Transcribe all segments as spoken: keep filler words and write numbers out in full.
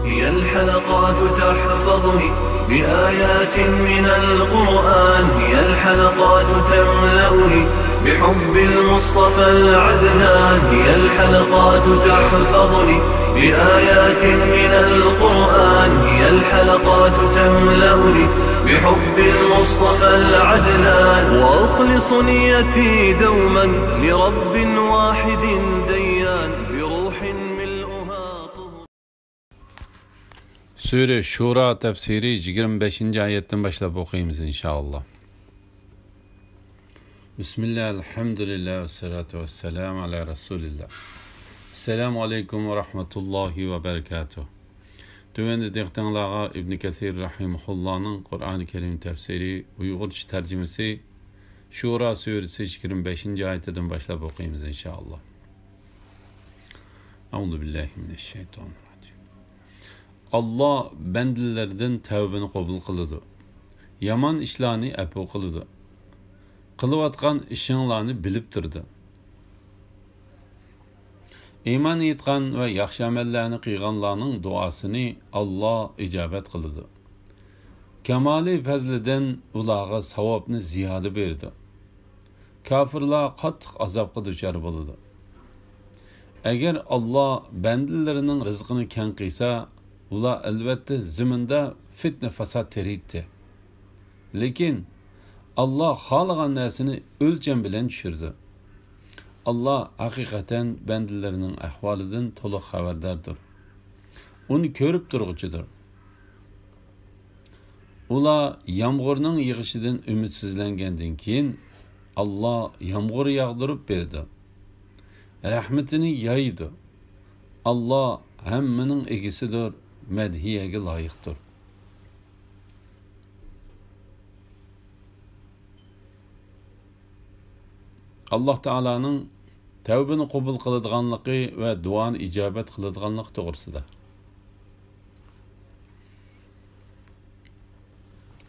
هي الحلقات تحفظني بآيات من القرآن، هي الحلقات تملأني بحب المصطفى العدنان، هي الحلقات تحفظني بآيات من القرآن، هي الحلقات تملأني بحب المصطفى العدنان، وأخلص نيتي دوما لرب واحد ديان، بروح ملؤها طهر. سۈرە شۇرا تەپسىرى يىگىرمە بەشىنچى ئايەتتىن باشلاپ ئوقۇيمىز، ئىنشائاللا. بىسمىللا، ئەلھەمدۇلىللا، ۋەسسالاتۇ ۋەسسالامۇ ئەلا رەسۇلىللا. ئەسسالامۇ ئەلەيكۇم ۋە رەھمەتۇللاھى ۋە بەرىكاتۇھ. تۆۋەندە دىققىتىڭلارغا ئىبن كەسىر رەھىمەھۇللانىڭ قۇرئانى كەرىم تەپسىرى ئۇيغۇرچە تەرجىمىسى شۇرا سۈرىسى يىگىرمە بەشىنچى ئايىتىدىن باشلاپ ئوقۇيمىز، ئىنشائاللا. ئەئۇزۇ بىللاھى مىنەششەيتانىررەجىم. ئاللا بەندىلىرىدىن تەۋبىنى قوبۇل قىلىدۇ، يامان ئىشلارنى ئەپۇ قىلىدۇ، قىلىۋاتقان ئىشىڭلارنى بىلىپ تۇرىدۇ. ئىمان ئېيتقان ۋە ياخشى ئەمەللەرنى قىلغانلارنىڭ دۇئاسىنى ئاللا ئىجابەت قىلىدۇ. كامالى پەزلىدىن ئۇلارغا ساۋابنى زىيادە بېرىدۇ. كاپىرلار قاتتىق ئازابقا دۇچار بولىدۇ. ئەگەر ئاللا بەندىلىرىنىڭ رىزقىنى كەڭ قىلسا، ئۇلار ئەلۋەتتە زېمىندا پىتنە-پاسات تېرىيتتى. لېكىن ئاللا خالىغان نەرسىنى ئۆلچەم بىلەن چۈشۈرىدۇ. ئاللا ھەقىقەتەن بەندىلىرىنىڭ ئەھۋالىدىن تولۇق خەۋەرداردۇر. ئۇنى كۆرۈپ تۇرغۇچىدۇر. ئۇلار يامغۇرنىڭ يېغىشىدىن ئۈمىدسىزلەنگەندىن كېيىن، ئاللا يامغۇر ياغدۇرۇپ بېرىدۇ. رەھمىتىنى يايىدۇ. ئاللا ھەممىنىڭ ئىگىسىدۇر، مەدھىيەگە لايىقتۇر. ئاللا تائالانىڭ تەۋبىنى قوبۇل قىلىدىغانلىقى ۋە دۇئانى ئىجابەت قىلىدىغانلىقى توغرىسىدا.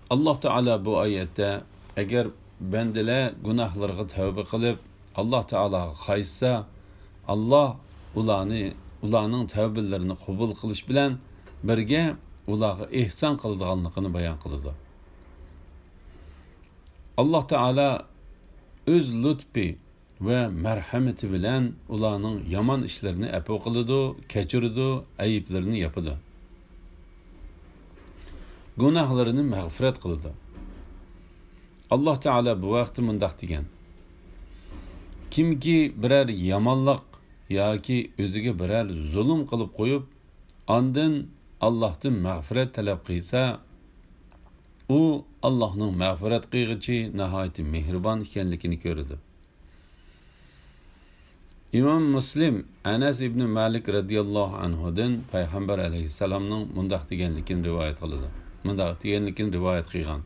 ئاللا تائالا بۇ ئايەتتە، ئەگەر بەندىلەر گۇناھلىرىغا تەۋبە قىلىپ، ئاللا تائالاغا قايتسا، ئاللا ئۇلارنى، ئۇلارنىڭ تەۋبىلىرىنى قوبۇل قىلىش بىلەن بىرگە ئۇلارغا ئېھسان قىلىدىغانلىقىنى بايان قىلىدۇ. ئاللا تائالا ئۆز لۇتپى ۋە مەرھەمىتى بىلەن ئۇلارنىڭ يامان ئىشلىرىنى ئەپۇ قىلىدۇ، كەچۈرىدۇ، ئەيىبلىرىنى ياپىدۇ. گۇناھلىرىنى مەغپىرەت قىلىدۇ. ئاللا تائالا بۇ ھەقتە مۇنداق دېگەن: كىمكى بىرەر يامانلىق ياكى ئۆزىگە بىرەر زۇلۇم قىلىپ قويۇپ، ئاندىن ئاللاھتىن مەغپىرەت تەلەپ قىلسا، ئۇ ئاللاھنىڭ مەغپىرەت قىلغۇچى، ناھايىتى مېھرىبان ئىكەنلىكىنى كۆرىدۇ. ئىمام مۇسلىم ئەنەس ئىبنى مالىك رەزىياللاھۇ ئەنھۇدىن پەيغەمبەر ئەلەيھىسسالامنىڭ مۇنداق دېگەنلىكىنى رىۋايەت قىلىدۇ. مۇنداق دېگەنلىكىنى رىۋايەت قىلغان: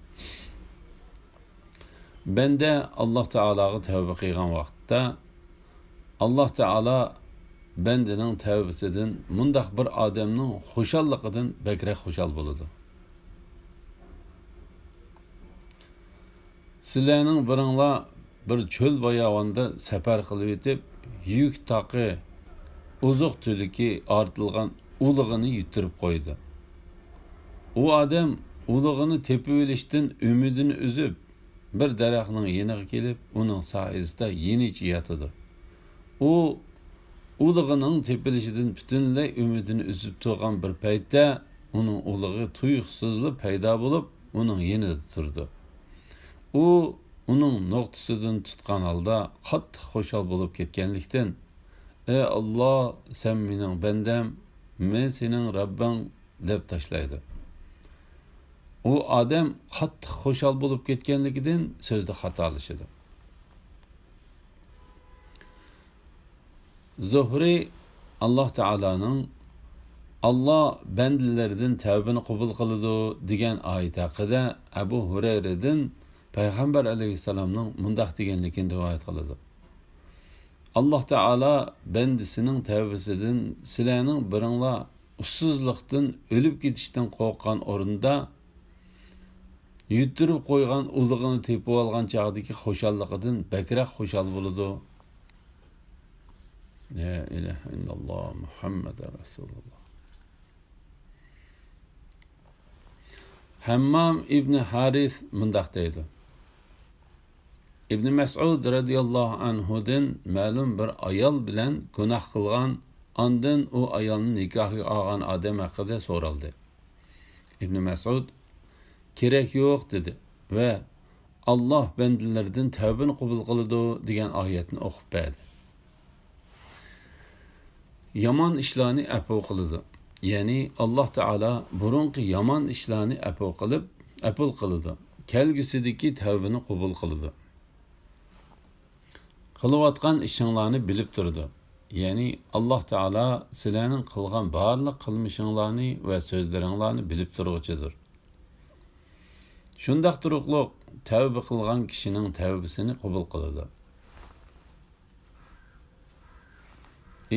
بەندە ئاللا تائالاغا تەۋبە قىلغان ۋاقىتتا، ئاللا تائالا بەندىنىڭ تەۋبىسىدىن، مۇنداق بىر ئادەمنىڭ خۇشاللىقىدىن بەكرەك خۇشال بولىدۇ. سىلەرنىڭ بىرىڭلار بىر چۆل باياۋاندا سەپەر قىلىۋېتىپ، يۈك تاقى، ئوزۇق-تۈلۈكى ئارتىلغان ئۇلىغىنى يۈتتۈرۈپ قويدى. ئۇ ئادەم ئۇلىغىنى تېپىۋېلىشتىن ئۈمىدىنى ئۈزۈپ، بىر دەرەخنىڭ يېنىغا كېلىپ، ئۇنىڭ سايىسىدا يېنىچە ياتىدۇ. ئۇ ئۇلىغىنىڭ تېپىلىشىدىن پۈتۈنلەي ئۈمىدىنى ئۈزۈپ تۇرغان بىر پەيتتە، ئۇنىڭ ئۇلىغى تۇيۇقسىزلا پەيدا بولۇپ، ئۇنىڭ يېنىدا تۇرىدۇ. ئۇ ئۇنىڭ نوختىسىدىن تۇتقان ھالدا قاتتىق خۇشال بولۇپ كەتكەنلىكتىن، «ئەي ئاللا، سەن مېنىڭ بەندەم، مەن سېنىڭ رەببىڭ» دەپ تاشلايدۇ. ئۇ ئادەم قاتتىق خۇشال بولۇپ كەتكەنلىكىدىن سۆزدە خاتالىشىدۇ. زۇھرى ئاللا تائالانىڭ «ئاللا بەندىلىرىدىن تەۋبىنى قوبۇل قىلىدۇ» دېگەن ئايىتى ھەققىدە ئەبۇ ھۇرەيرىدىن پەيغەمبەر ئەلەيھىسسالامنىڭ مۇنداق دېگەنلىكىنى رىۋايەت قىلىدۇ: «ئاللا تائالا بەندىسىنىڭ تەۋبىسىدىن سىلەرنىڭ بىرىڭلار ئۇسسۇزلۇقتىن، ئۆلۈپ كېتىشتىن قورققان ئورنىدا، يۈتتۈرۈپ قويغان ئۇلىغىنى تېپىۋالغان چاغدىكى خۇشاللىقىدىن بەكرەك خۇشال بولىدۇ.» لا ئىلاھە ئىللاللا، مۇھەممەدۇر رەسۇلۇللا. ھەممام ئىبنى ھارىس مۇنداق دەيدۇ: ئىبنى مەسئۇد رەزىياللاھۇ ئەنھۇدىن مەلۇم بىر ئايال بىلەن گۇناھ قىلغان، ئاندىن ئۇ ئايالنى نىكاھقا ئالغان ئادەم ھەققىدە سورالدى. ئىبنى مەسئۇد «كېرەك يوق» دېدى ۋە «ئاللاھ بەندىلىرىدىن تەۋبىنى قوبۇل قىلىدۇ» دېگەن ئايەتنى ئوقۇپ بەردى. يامان ئىشلارنى ئەپۇ قىلىدۇ. يەنى ئاللاھ تائالا بۇرۇنقى يامان ئىشلارنى ئەپۇ قىلىپ، ئەپۇ قىلىدۇ. كەلگۈسىدىكى تەۋبىنى قوبۇل قىلىدۇ. قىلىۋاتقان ئىشىڭلارنى بىلىپ تۇرىدۇ. يەنى ئاللاھ تائالا سىلەرنىڭ قىلغان بارلىق قىلمىشىڭلارنى ۋە سۆزلىرىڭلارنى بىلىپ تۇرغۇچىدۇر. شۇنداق تۇرۇقلۇق تەۋبە قىلغان كىشىنىڭ تەۋبىسىنى قوبۇل قىلىدۇ.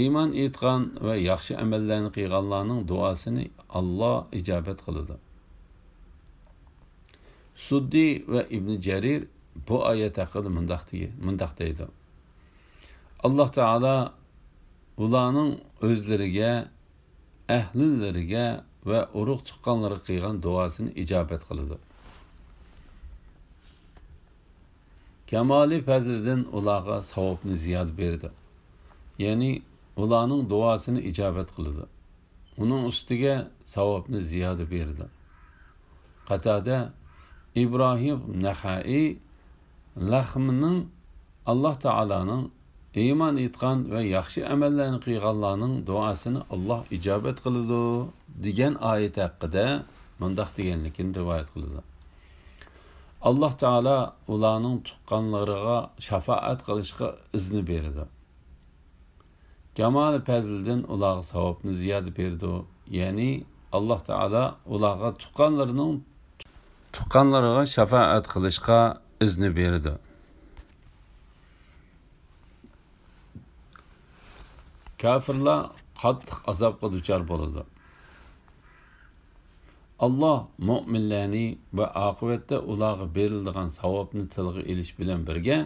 ئىمان ئېيتقان ۋە ياخشى ئەمەللەرنى قىلغانلارنىڭ دۇئاسىنى ئاللاھ ئىجابەت قىلىدۇ. سۇددى ۋە ئىبنى جەرىر بۇ ئايەت ھەققىدە مۇنداق دېگەن، مۇنداق دەيدۇ: ئاللاھ تائالا ئۇلارنىڭ ئۆزلىرىگە، ئەھلىلىرىگە ۋە ئۇرۇق تۇغقانلىرىغا قىلغان دۇئاسىنى ئىجابەت قىلىدۇ. كامالى پەزلىدىن ئۇلارغا ساۋابنى زىيادە بېرىدۇ. يەنى ئۇلارنىڭ دۇئاسىنى ئىجابەت قىلىدۇ. ئۇنىڭ ئۈستىگە ساۋابنى زىيادە بېرىدۇ. قاتادە، ئىبراھىم نەخەئىي لەخمىنىڭ، ئاللاھ تائالانىڭ ئىمان ئېيتقان ۋە ياخشى ئەمەللەرنى قىلغانلارنىڭ دۇئاسىنى ئاللاھ ئىجابەت قىلىدۇ دېگەن ئايەت ھەققىدە مۇنداق دېگەنلىكىنى رىۋايەت قىلىدۇ: ئاللاھ تائالا ئۇلارنىڭ تۇغقانلىرىغا شاپائەت قىلىشقا ئىزنى بېرىدۇ. كامالى پەزلىدىن ئۇلارغا ساۋابنى زىيادە بېرىدۇ. يەنى ئاللاھ تائالا ئۇلارغا تۇغقانلىرىنىڭ، تۇغقانلىرىغا شاپائەت قىلىشقا ئىزنى بېرىدۇ. كاپىرلار قاتتىق ئازابقا دۇچار بولىدۇ. ئاللاھ مۆمىنلەرنى ۋە ئاقىۋەتتە ئۇلارغا بېرىلىدىغان ساۋابنى تىلغا ئېلىش بىلەن بىرگە،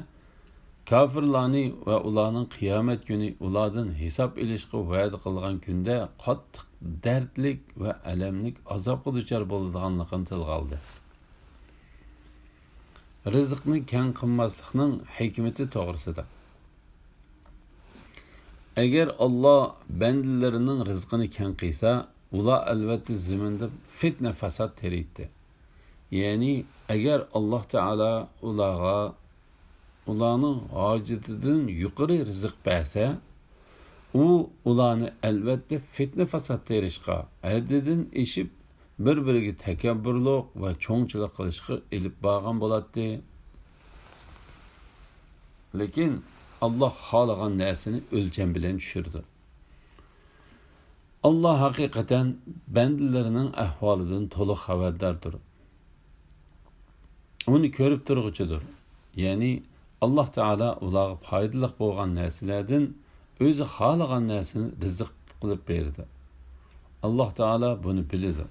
كاپىرلارنى ۋە ئۇلارنىڭ قىيامەت كۈنى ئۇلاردىن ھېساب ئېلىشقا ۋەدە قىلغان كۈندە قاتتىق دەردلىك ۋە ئەلەملىك ئازابقا دۇچار بولىدىغانلىقىنى تىلغا ئالدى. رىزىقنى كەڭ قىلماسلىقنىڭ ھېكمىتى توغرىسىدا. ئەگەر ئاللاھ بەندىلىرىنىڭ رىزقىنى كەڭ قىلسا، ئۇلار ئەلۋەتتە زېمىندا فىتنە-فاساد تېرىيتتى. يەنى ئەگەر ئاللاھ تائالا ئۇلارغا ئۇلارنىڭ ھاجىتىدىن يۇقىرى رىزىق بەرسە، ئۇ ئۇلارنى ئەلۋەتتە فىتنە-فاساد تېرىشقا، ھەددىدىن ئېشىپ بىر-بىرىگە تەكەببۇرلۇق ۋە چوڭچىلىق قىلىشقا ئېلىپ بارغان بولاتتى. لېكىن ئاللاھ خالىغان نەرسىنى ئۆلچەم بىلەن چۈشۈرىدۇ. ئاللاھ ھەقىقەتەن بەندىلىرىنىڭ ئەھۋالىدىن تولۇق خەۋەرداردۇر. ئۇنى كۆرۈپ تۇرغۇچىدۇر. يەنى ئاللاھ تائالا ئۇلارغا پايدىلىق بولغان نەرسىلەردىن ئۆزى خالىغان نەرسىنى رىزىق قىلىپ بېرىدۇ. ئاللاھ تائالا بۇنى بىلىدۇ.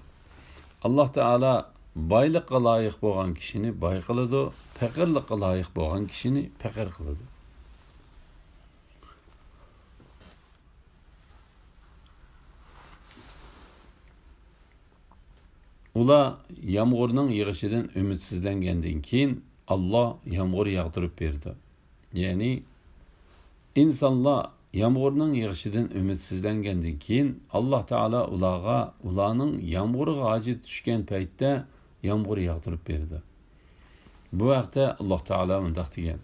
ئاللاھ تائالا بايلىققا لايىق بولغان كىشىنى باي قىلىدۇ، پېقىرلىققا لايىق بولغان كىشىنى پېقىر قىلىدۇ. ئۇلار يامغۇرنىڭ يېغىشىدىن ئۈمىدسىزلەنگەندىن كېيىن، ئاللاھ يامغۇر ياغدۇرۇپ بېرىدۇ. يەنى ئىنسانلار يامغۇرنىڭ يېغىشىدىن ئۈمىدسىزلەنگەندىن كېيىن، ئاللاھ تائالا ئۇلارغا ئۇلارنىڭ يامغۇرغا ھاجىتى چۈشكەن پەيتتە يامغۇر ياغدۇرۇپ بېرىدۇ. بۇ ھەقتە ئاللاھ تائالا مۇنداق دېگەن: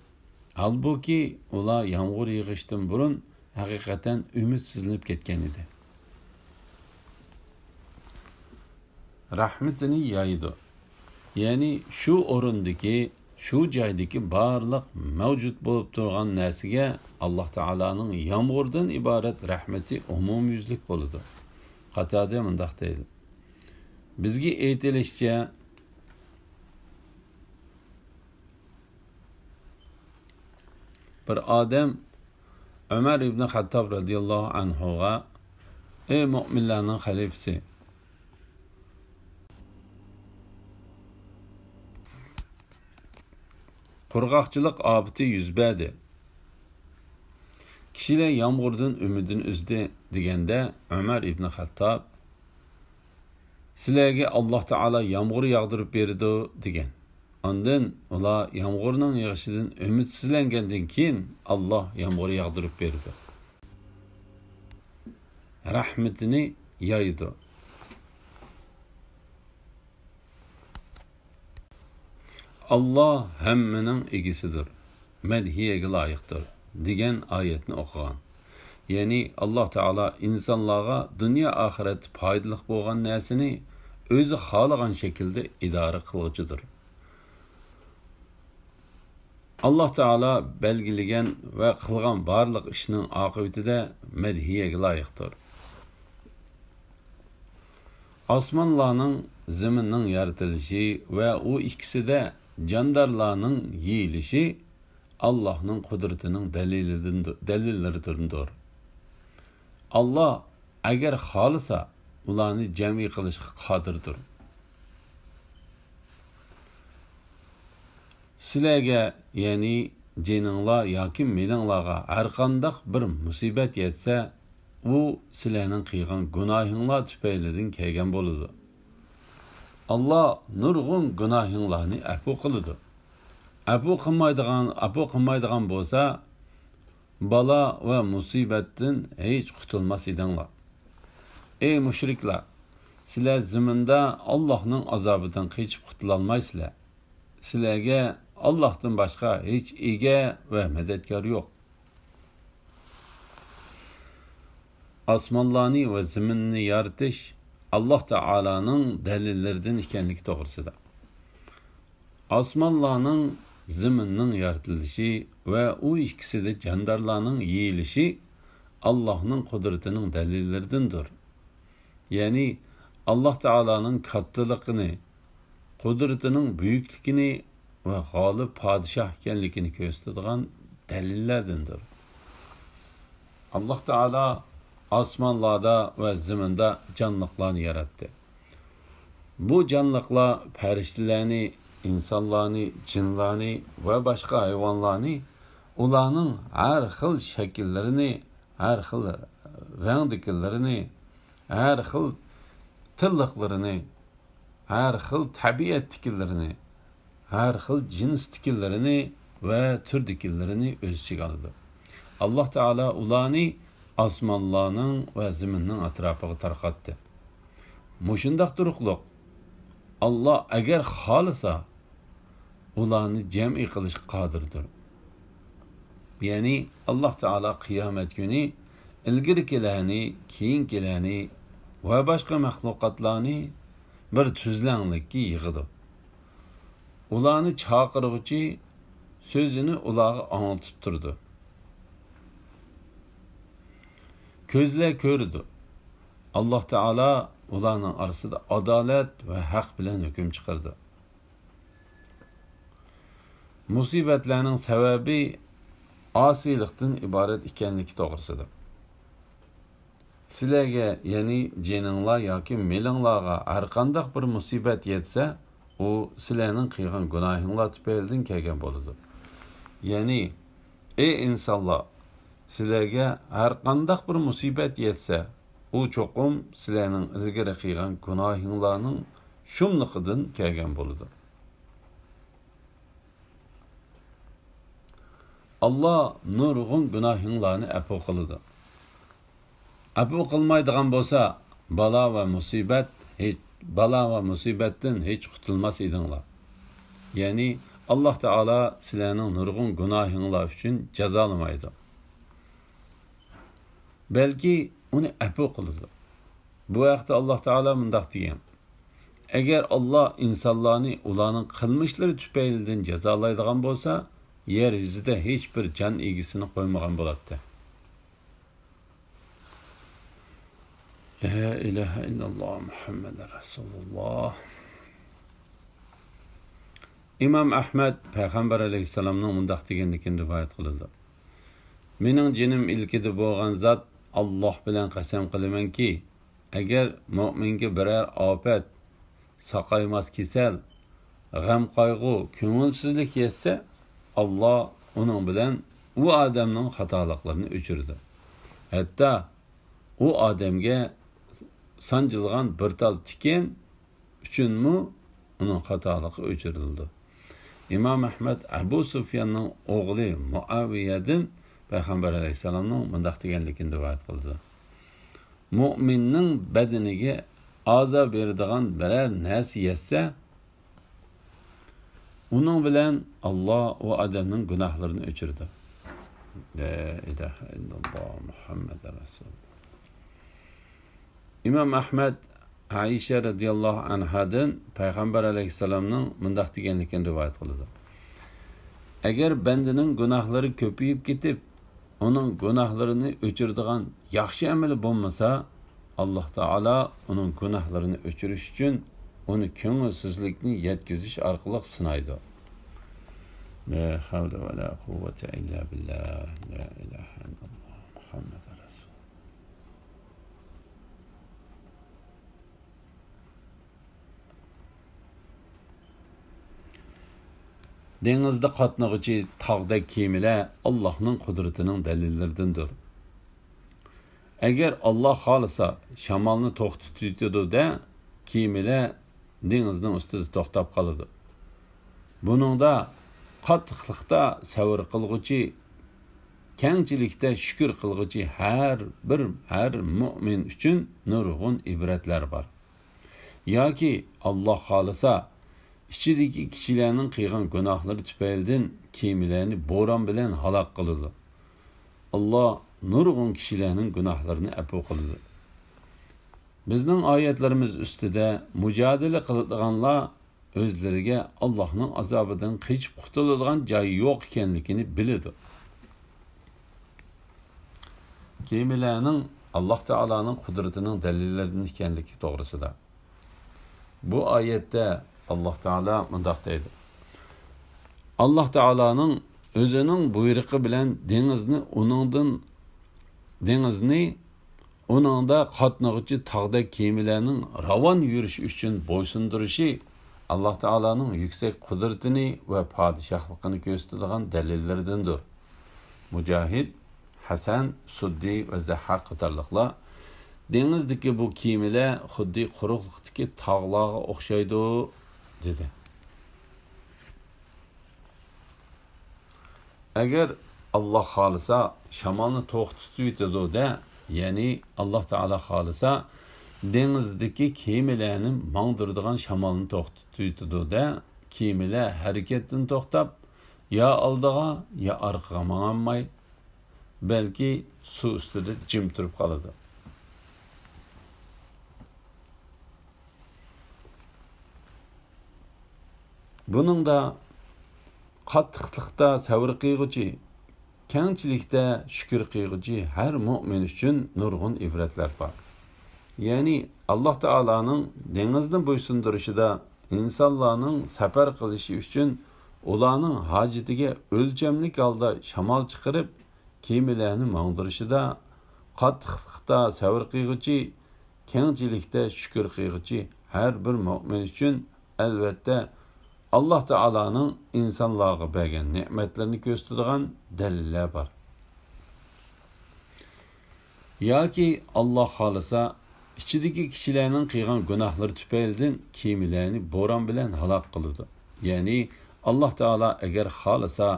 ھالبۇكى، ئۇلار يامغۇر يېغىشتىن بۇرۇن ھەقىقەتەن ئۈمىدسىزلىنىپ كەتكەن ئىدى. رەھمىتىنى يايىدۇ. يەنى شۇ ئورۇندىكى، شۇ جايدىكى بارلىق مەۋجۇت بولۇپ تۇرغان نەرسىگە ئاللاھ تائالانىڭ يامغۇردىن ئىبارەت رەھمىتى ئومۇميۈزلۈك بولىدۇ. قاتادە مۇنداق دەيدۇ: بىزگە ئېيتىلىشىچە، بىر ئادەم ئۆمەر ئىبنى خەتتاب رەزىياللاھۇ ئەنھۇغا: «ئەي مۆمىنلەرنىڭ خەلىپىسى، قۇرغاقچىلىق ئاپىتى يۈز بەردى. كىشىلەر يامغۇردىن ئۈمىدىنى ئۈزدى» دېگەندە، ئۆمەر ئىبنى خەتتاب: سىلەرگە ئاللاھ تائالا يامغۇر ياغدۇرۇپ بېرىدۇ، دېگەن. ئاندىن ئۇلار يامغۇرنىڭ يېغىشىدىن ئۈمىدسىزلەنگەندىن كېيىن، ئاللاھ يامغۇر ياغدۇرۇپ بېرىدۇ. رەھمىتىنى يايىدۇ. ئاللاھ ھەممىنىڭ ئىگىسىدۇر، مەدھىيەگە لايىقتۇر، دېگەن ئايەتنى ئوقۇغان. يەنى ئاللاھ تائالا ئىنسانلارغا دۇنيا ئاخىرەتتە پايدىلىق بولغان نەرسىنى ئۆزى خالىغان شەكىلدە ئىدارە قىلغۇچىدۇر. ئاللاھ تائالا بەلگىلىگەن ۋە قىلغان بارلىق ئىشنىڭ ئاقىۋىتىدە مەدھىيەگە لايىقتۇر. ئاسمانلارنىڭ، زېمىننىڭ يارىتىلىشى ۋە ئۇ ئىككىسىدە جاندارلارنىڭ يېيىلىشى ئاللاھنىڭ قۇدرىتىنىڭ دەلىلىدىندۇ-، دەلىللىرىدىندۇر. ئاللاھ ئەگەر خالىسا، ئۇلارنى جەمئىي قىلىشقا قادىردۇر. سىلەرگە، يەنى جېنىڭلار ياكى مېلىڭلارغا ھەرقانداق بىر مۇسىبەت يەتسە، ئۇ سىلەرنىڭ قىلغان گۇناھىڭلار تۈپەيلىدىن كەلگەن بولىدۇ. ئاللاھ نۇرغۇن گۇناھىڭلارنى ئەپۇ قىلىدۇ. ئەپۇ قىلمايدىغان، ئەپۇ قىلمايدىغان بولسا، بالا ۋە مۇسىبەتتىن ھېچ قۇتۇلماس ئىدىڭلار. ئەي مۇشرىكلار! سىلەر زېمىندا ئاللاھنىڭ ئازابىدىن قېچىپ قۇتۇلالمايسىلەر. سىلەرگە ئاللاھتىن باشقا ھېچ ئىگە ۋە مەدەتكار يوق. ئاسمانلارنى ۋە زېمىننى يارىتىش ئاللاھ تائالانىڭ دەلىللىرىدىن ئىكەنلىكى توغرىسىدا. ئاسمانلارنىڭ، زېمىننىڭ يارىتىلىشى ۋە ئۇ ئىككىسىدە جاندارلارنىڭ يېيىلىشى ئاللاھنىڭ قۇدرىتىنىڭ دەلىللىرىدىندۇر. يەنى ئاللاھ تائالانىڭ كاتتىلىقىنى، قۇدرىتىنىڭ بۈيۈكلۈكىنى ۋە غالىب پادىشاھ ئىكەنلىكىنى كۆرسىتىدىغان دەلىللەردىندۇر. ئاللاھ تائالا ئاسمانلاردا ۋە زېمىندا جانلىقلارنى ياراتتى. بۇ جانلىقلار پەرىشتىلەرنى، ئىنسانلارنى، جىنلارنى ۋە باشقا ھايۋانلارنى، ئۇلارنىڭ ھەر خىل شەكىللىرىنى، ھەر خىل رەڭدىكىلىرىنى، ھەر خىل تىللىقلىرىنى، ھەر خىل تەبىئەتتىكىلىرىنى، ھەر خىل جىنستىكىلىرىنى ۋە تۈردىكىلىرىنى ئۆز ئىچىگە ئالىدۇ. ئاللاھ تائالا ئۇلارنى ئاسمانلارنىڭ ۋە زېمىننىڭ ئەتراپىغا تارقاتتى. مۇشۇنداق تۇرۇقلۇق، ئاللاھ ئەگەر خالىسا، ئۇلارنى جەمئىي قىلىشقا قادىردۇر. يەنى ئاللاھ تائالا قىيامەت كۈنى ئىلگىرىكىلەرنى، كېيىنكىلەرنى ۋە باشقا مەخلۇقاتلارنى بىر تۈزلەڭلىككە يىغىدۇ. ئۇلارنى چاقىرغۇچى سۆزىنى ئۇلارغا ئاڭلىتىپ تۇرىدۇ. كۆزلەر كۆرىدۇ. ئاللاھ تائالا ئۇلارنىڭ ئارىسىدا ئادالەت ۋە ھەق بىلەن ھۆكۈم چىقىرىدۇ. مۇسىبەتلەرنىڭ سەۋەبى ئاسىيلىقتىن ئىبارەت ئىكەنلىكى توغرىسىدا. سىلەرگە، يەنى جېنىڭلار ياكى مېلىڭلارغا ھەرقانداق بىر مۇسىبەت يەتسە، ئۇ سىلەرنىڭ قىلغان گۇناھىڭلار تۈپەيلىدىن كەلگەن بولىدۇ. يەنى، ئەي ئىنسانلار! سىلەرگە ھەرقانداق بىر مۇسىبەت يەتسە، ئۇ چوقۇم سىلەرنىڭ ئىلگىرى قىلغان گۇناھىڭلارنىڭ شۇملۇقىدىن كەلگەن بولىدۇ. ئاللاھ نۇرغۇن گۇناھىڭلارنى ئەپۇ قىلىدۇ. ئەپۇ قىلمايدىغان بولسا، بالا ۋە مۇسىبەت ھېچ، بالا ۋە مۇسىبەتتىن ھېچ قۇتۇلماس ئىدىڭلار. يەنى، ئاللاھ تائالا سىلەرنىڭ نۇرغۇن گۇناھىڭلار ئۈچۈن جازالىمايدۇ. بەلكى ئۇنى ئەپۇ قىلىدۇ. بۇ ھەقتە ئاللاھ تائالا مۇنداق دېگەن: ئەگەر ئاللاھ ئىنسانلارنى ئۇلارنىڭ قىلمىشلىرى تۈپەيلىدىن جازالايدىغان بولسا، يەر يۈزىدە ھېچ بىر جان ئىگىسىنى قويمىغان بولاتتى. لا ئىلاھە ئىللاللاھ مۇھەممەدۇر رەسۇلۇللاھ. ئىمام ئەھمەد پەيغەمبەر ئەلەيھىسسالامنىڭ مۇنداق دېگەنلىكىنى رىۋايەت قىلىدۇ: مېنىڭ جېنىم ئىلكىدە بولغان زات، ئاللاھ بىلەن قەسەم قىلىمەنكى، ئەگەر مۆمىنگە بىرەر ئاپەت، ساقايماس كېسەل، غەم-قايغۇ، كۆڭۈلسىزلىك يەتسە، ئاللاھ ئۇنىڭ بىلەن ئۇ ئادەمنىڭ خاتالىقلىرىنى ئۆچۈرىدۇ. ھەتتا ئۇ ئادەمگە سانجىلغان بىر تال تىكەن ئۈچۈنمۇ ئۇنىڭ خاتالىقى ئۆچۈرۈلىدۇ. ئىمام ئەھمەد ئەبۇ سۇفياننىڭ ئوغلى مۇئاۋىيەدىن پەيغەمبەر ئەلەيھىسسالامنىڭ مۇنداق دېگەنلىكىنى رىۋايەت قىلىدۇ: مۇئمىننىڭ بەدىنىگە ئازا بېرىدىغان بىرەر نەرسە يەتسە، ئۇنىڭ بىلەن ئاللا ئۇ ئادەمنىڭ گۇناھلىرىنى ئۆچۈرىدۇ. لا ئىلاھە ئىللاللا مۇھەممەدۇر رەسۇلۇللا. ئىمام ئەھمەد ئائىشە رەزىياللاھۇ ئەنھادىن پەيغەمبەر ئەلەيھىسسالامنىڭ مۇنداق دېگەنلىكىنى رىۋايەت قىلىدۇ: ئەگەر بەندىنىڭ گۇناھلىرى كۆپىيىپ كېتىپ، ئۇنىڭ گۇناھلىرىنى ئۆچۈرىدىغان ياخشى ئەمىلى بولمىسا، ئاللا تائالا ئۇنىڭ گۇناھلىرىنى ئۆچۈرۈش ئۈچۈن ئۇنى كۆڭۈلسىزلىكنى يەتكۈزۈش ئارقىلىق سىنايدۇ. لا حول ولا قوة إلا بالله. لا إله إلا الله محمد رسول. دېڭىزدا قاتنىغۇچى تاغدەك كېمىلەر ئاللاھنىڭ قۇدرىتىنىڭ دەلىللىرىدىندۇر. ئەگەر ئاللا خالىسا، شامالنى توختىتىۋېتىدۇ-دە، كېمىلەر دېڭىزنىڭ ئۈستىدە توختاپ قالىدۇ. بۇنىڭدا قاتتىقلىقتا سەۋر قىلغۇچى، كەڭچىلىكتە شۈكۈر قىلغۇچى ھەر بىر، ھەر مۇئمىن ئۈچۈن نۇرغۇن ئىبرەتلەر بار. ياكى ئاللا خالىسا، ئىچىدىكى كىشىلەرنىڭ قىلغان گۇناھلىرى تۈپەيلىدىن كېمىلەرنى بوران بىلەن ھالاك قىلىدۇ. ئاللا نۇرغۇن كىشىلەرنىڭ گۇناھلىرىنى ئەپۇ قىلىدۇ. بىزنىڭ ئايەتلىرىمىز ئۈستىدە مۇجادىلە قىلىدىغانلار ئۆزلىرىگە ئاللاھنىڭ ئازابىدىن قېچىپ قۇتۇلىدىغان جايى يوق ئىكەنلىكىنى بىلىدۇ. كېمىلەرنىڭ ئاللا تائالانىڭ قۇدرىتىنىڭ دەلىللىرىدىن ئىكەنلىكى توغرىسىدا. بۇ ئايەتتە ئاللا تائالا مۇنداق دەيدۇ: ئاللا تائالانىڭ ئۆزىنىڭ بۇيرۇقى بىلەن دېڭىزنى ئۇنىڭدىن، دېڭىزنى ئۇنىڭدا قاتنىغۇچى تاغدەك كېمىلەرنىڭ راۋان يۈرۈشى ئۈچۈن بويسۇندۇرۇشى ئاللا تائالانىڭ يۈكسەك قۇدرىتىنى ۋە پادىشاھلىقىنى كۆرسىتىدىغان دەلىللىرىدىندۇر. مۇجاھىد، ھەسەن، سۇددى ۋە زەھھاك قاتارلىقلار: دېڭىزدىكى بۇ كېمىلەر خۇددى قۇرۇقلۇقتىكى تاغلارغا ئوخشايدۇ، دېدى. ئەگەر ئاللا خالىسا، شامالنى توختىتىۋېتىدۇ-دە، يەنى ئاللا تائالا خالىسا، دېڭىزدىكى كېمىلەرنى ماڭدۇرىدىغان شامالنى توختىتىۋېتىدۇ-دە، كېمىلەر ھەرىكەتتىن توختاپ، يا ئالدىغا، يا ئارقىغا ماڭالماي، بەلكى سۇ ئۈستىدە جىم تۇرۇپ قالىدۇ. بۇنىڭدا قاتتىقلىقتا سەۋر قىلغۇچى، كەڭچىلىكتە شۈكۈر قىلغۇچى ھەر مۇئمىن ئۈچۈن نۇرغۇن ئىبرەتلەر بار. يەنى ئاللا تائالانىڭ دېڭىزنى بويسۇندۇرۇشىدا، ئىنسانلارنىڭ سەپەر قىلىشى ئۈچۈن ئۇلارنىڭ ھاجىتىگە ئۆلچەملىك ھالدا شامال چىقىرىپ، كېمىلەرنى ماڭدۇرۇشىدا قاتتىقلىقتا سەۋر قىلغۇچى، كەڭچىلىكتە شۈكۈر قىلغۇچى ھەر بىر مۆمىن ئۈچۈن، ئەلۋەتتە، ئاللا تائالانىڭ ئىنسانلارغا بەرگەن نېمەتلىرىنى كۆرسىتىدىغان دەلىللەر بار. ياكى ئاللا خالىسا، ئىچىدىكى كىشىلەرنىڭ قىلغان گۇناھلىرى تۈپەيلىدىن كېمىلەرنى بوران بىلەن ھالاك قىلىدۇ. يەنى ئاللا تائالا ئەگەر خالىسا،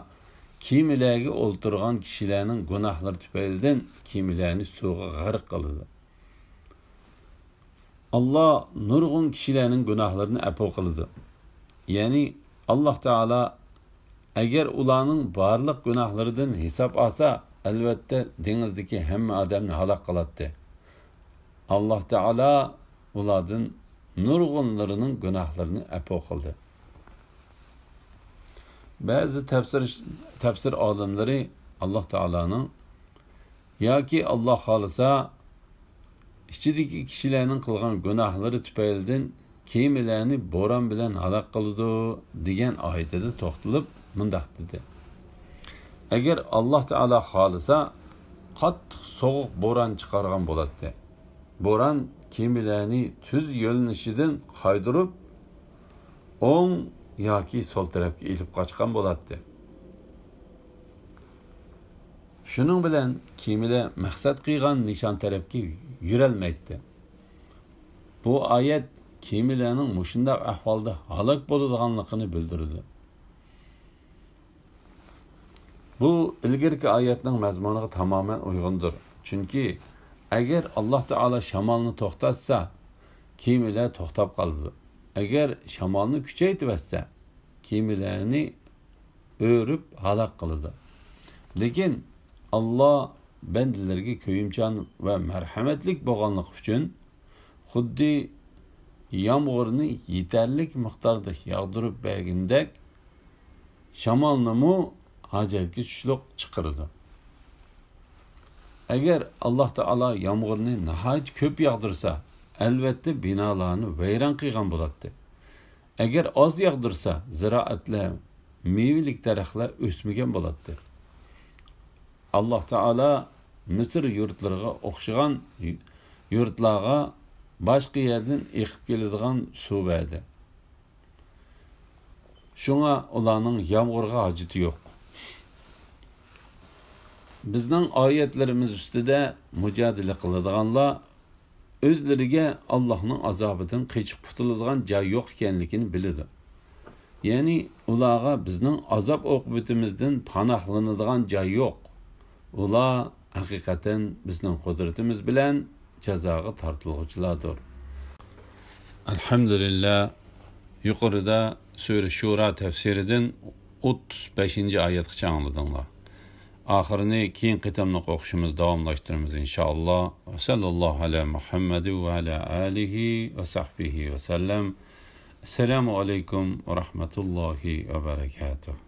كېمىلەرگە ئولتۇرغان كىشىلەرنىڭ گۇناھلىرى تۈپەيلىدىن كېمىلەرنى سۇغا غەرق قىلىدۇ. ئاللا نۇرغۇن كىشىلەرنىڭ گۇناھلىرىنى ئەپۇ قىلىدۇ. يەنى ئاللا تائالا ئەگەر ئۇلارنىڭ بارلىق گۇناھلىرىدىن ھېساب ئالسا، ئەلۋەتتە دېڭىزدىكى ھەممە ئادەمنى ھالاك قىلاتتى. ئاللا تائالا ئۇلاردىن نۇرغۇنلىرىنىڭ گۇناھلىرىنى ئەپۇ قىلدى. بەزى تەپسىر، تەپسىر ئالىملىرى ئاللا تائالانىڭ ياكى ئاللا خالىسا، ئىچىدىكى كىشىلەرنىڭ قىلغان گۇناھلىرى تۈپەيلىدىن كېمىلەرنى بوران بىلەن ھالاك قىلىدۇ، دېگەن ئايىتىدە توختىلىپ مۇنداق دېدى: ئەگەر ئاللا تائالا خالىسا، قاتتىق سوغۇق بوران چىقارغان بولاتتى. بوران كېمىلەرنى تۈز يۆنىلىشىدىن قايدۇرۇپ، ئوڭ ياكى سول تەرەپكە ئېلىپ قاچقان بولاتتى. شۇنىڭ بىلەن كېمىلەر مەقسەت قىلغان نىشان تەرەپكە يۈرەلمەيتتى. بۇ ئايەت كېمىلەرنىڭ مۇشۇنداق ئەھۋالدا ھالاك بولىدىغانلىقىنى بىلدۈرىدۇ. بۇ ئىلگىرىكى ئايەتنىڭ مەزمۇنىغا تامامەن ئۇيغۇندۇر. چۈنكى ئەگەر ئاللاھ تائالا شامالنى توختاتسا، كېمىلەر توختاپ قالىدۇ. ئەگەر شامالنى كۈچەيتىۋەتسە، كېمىلەرنى ئۆرۈپ ھالاك قىلىدۇ. لېكىن ئاللاھ بەندىلىرىگە كۆيۈمچان ۋە مەرھەمەتلىك بولغانلىقى ئۈچۈن، خۇددى يامغۇرنى يېتەرلىك مىقداردا ياغدۇرۇپ بەرگىنىدەك، شامالنىمۇ ھاجەتكە چۈشلۈك چىقىرىدۇ. ئەگەر ئاللاھ تائالا يامغۇرنى ناھايىتى كۆپ ياغدۇرسا، ئەلۋەتتە بىنالارنى ۋەيران قىلغان بولاتتى. ئەگەر ئاز ياغدۇرسا، زىرائەتلەر، مېۋىلىك دەرەخلەر ئۆسمىگەن بولاتتى. ئاللاھ تائالا مىسىر يۇرتلىرىغا ئوخشىغان يۇرتلارغا باشقا يەردىن ئېقىپ كېلىدىغان سۇ بەردى. شۇڭا ئۇلارنىڭ يامغۇرغا ھاجىتى يوق. بىزنىڭ ئايەتلىرىمىز ئۈستىدە مۇجادىلە قىلىدىغانلار ئۆزلىرىگە ئاللاھنىڭ ئازابىدىن قېچىپ قۇتۇلىدىغان جاي يوق ئىكەنلىكىنى بىلىدۇ. يەنى ئۇلارغا بىزنىڭ ئازاب ئوقۇبىتىمىزدىن پاناھلىنىدىغان جاي يوق. ئۇلار ھەقىقەتەن بىزنىڭ قۇدرىتىمىز بىلەن جازاغا تارتىلغۇچىلاردۇر. ئەلھەمدۇلىللا. يۇقىرىدا سۈرە شۇرا تەپسىرىدىن ئوتتۇز بەشىنچى ئايەتكىچە ئاڭلىدىڭلار. ئاخىرىنى كېيىنكى قېتىملىق ئوقۇشىمىز داۋاملاشتۇرىمىز، ئىنشائاللا. ۋە سەللەللاھۇ ئەلە مۇھەممەد ۋە ئەلە ئالىھى ۋە سەھبىھى ۋە سەللەم. ئەسسالامۇ ئەلەيكۇم ۋە رەھمەتۇللاھى ۋە بەرەكاتۇھ.